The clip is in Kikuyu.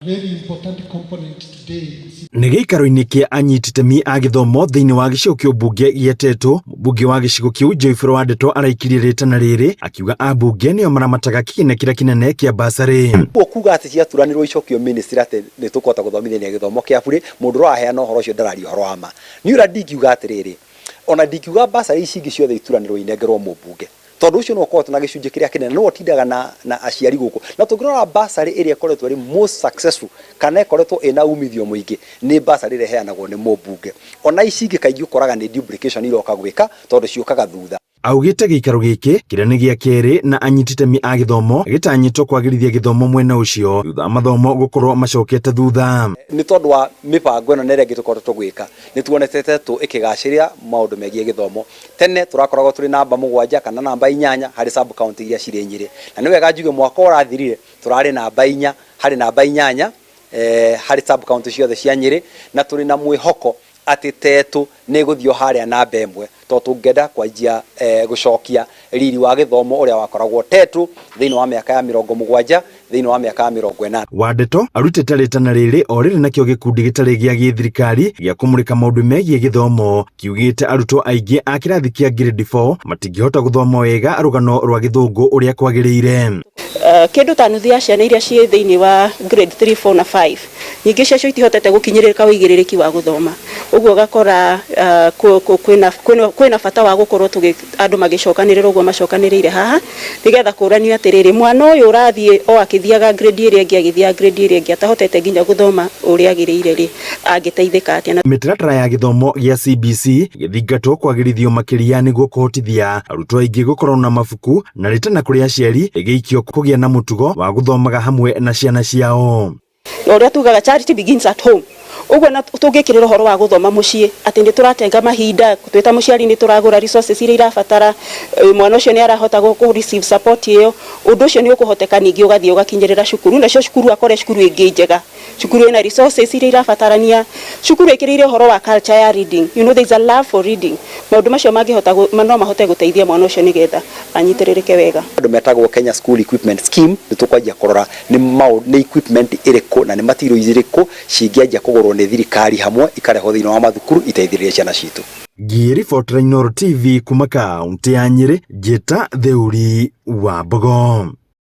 Very important component today. Nĩ gĩikaro-inĩ kĩa anyiti itemi a gĩthomo thĩinĩ wa gĩcigo kĩa ũmbunge gĩa Tetu, mũmbunge wa gĩcigo kĩu Joyful Wandeto araikirie rĩtana rĩrĩ akiuga ambunge nĩo maramataga kĩgĩna kĩrĩa kĩnene kĩa basarĩ. Ũguo kuga atĩ ciaturanĩrwo icokio ministry atĩ nĩ tũkũhota gũthomithania gĩthomo kĩa burĩ, mũndũ ũraheana ũhoro ũcio ndararia ũhoro wa ma. Niĩ ũrĩa ndingiuga atĩrĩrĩ, ona ndingiuga bursary ici ingĩ ciothe ituranĩrwo inengerwo mũmbunge. Tondũ ũcio nĩwe ũkoretwo na gĩcunjĩ kĩrĩa kĩnene, nĩwe ũtindaga na, na aciari gũkũ. Na tũngĩrora bursary ĩrĩa ĩkoretwo ĩrĩ most successful kana ĩkoretwo ĩna umithio mũingĩ nĩ bursary ĩrĩa ĩheanagwo nĩ mũmbunge. Ona ici ingĩ kaingĩ ũkoraga nĩ duplication iroka gwĩka tondũ ciũkaga thutha. Augĩte gĩikaro gĩkĩ kĩrĩa nĩ gĩa kerĩ na anyiti itemi a gĩthomo gĩtanyĩtwo kwagĩrithia gĩthomo mwena ũcio thutha wa mathomo gũkorwo macokete thutha. Nĩ tondũ wa mĩbango ĩno na ĩrĩa ĩngĩ tũkoretwo tũgĩka, nĩ tuonete Tetu ĩkĩgacĩria maũndũ megiĩ gĩthomo. Tene tũrakoragwo tũrĩ namba mũgwanja kana namba inyanya harĩ sub county iria cirĩ Nyĩrĩ. Na nĩ wega njuge mwaka ũrathirire tũrarĩ namba inya harĩ namba inyanya harĩ sub county ciothe cia Nyĩrĩ na tũrĩ na mwĩhoko atĩ Tetu nĩ ĩgũthiĩ o harĩa namba ĩmwe tondũ tũngĩenda kwanjia gũcokia riri wa gĩthomo ũrĩa wakoragwo Tetu thĩinĩ wa mĩaka ya 70 thĩinĩ wa mĩaka ya 80. Wandeto arutĩte rĩtana rĩrĩ o rĩrĩ nakĩo gĩkundi gĩtarĩ gĩa gĩthirikari gĩa kũmũrĩka maũndũ megiĩ gĩthomo kiugĩte arutwo aingĩ a kĩrathi kĩa grade 4 matingĩhota gũthoma wega rũgano rwa gĩthũngũ ũrĩa kwagĩrĩire. Kĩndũ ta nuthu ya ciana iria ciĩ thĩinĩ wa grade 3, 4 na 5 nyingĩ ciacio itihotete gũkinyĩrĩrĩka ũigĩrĩrĩki wa gũthoma. Ũguo ũgakora kwĩna bata wa gũkorwo andũ magĩcokanĩrĩra ũguo macokanĩrĩire haha nĩgetha kũranio atĩrĩrĩ, mwana ũyũ ũrathiĩ o akĩthiaga grade ĩrĩa ĩngĩ agĩthiaga grade ĩrĩa ĩngĩ atahotete nginya gũthoma ũrĩa agĩrĩire rĩ, angĩteithĩka atĩa. Mĩtaratara ya gĩthomo gĩa CBC gĩthingatwo kwagĩrithio makĩria nĩguo kũhotithia arutwo aingĩ gũkorwo na mabuku na rĩtana kũrĩ aciari rĩgĩikio kũgĩa na mũtugo wa gũthomaga hamwe na ciana ciao. Na ũrĩa tugaga charity begins at home. Ũguo na tũngĩkĩrĩra ũhoro wa gũthoma mũciĩ atĩ nĩ tũratenga mahinda twĩ ta mũciari nĩ tũragũra resources iria irabatara, mwana ũcio nĩ arahota kũ receive support ĩyo, ũndũ ũcio nĩ ũkũhoteka ningĩ ũgathiĩ ũgakinyĩrĩra cukuru, nacio cukuru akore cukuru ĩngĩ njega, cukuru ĩna resources iria irabatarania, cukuru ĩkĩrĩire ũhoro wa culture ya reading, you know there is a love for reading. Maũndũ macio mangĩhota no mahote gũteithia mwana ũcio nĩgetha anyitĩrĩrĩke wega. Andũ metagwo Kenya School Equipment Scheme nĩ tũkwanjia kũrora nĩ equipment ĩrĩkũ na nĩ materials irĩkũ cingĩanjia kũgũrwo nĩ thirikari hamwe ikarehwo thĩinĩ wa mathukuru iteithĩrĩrie ciana citũ. Ngĩribotera Inooro TV kuma kaũntĩ ya Nyĩrĩ, Njĩta Theuri wa Mbogo.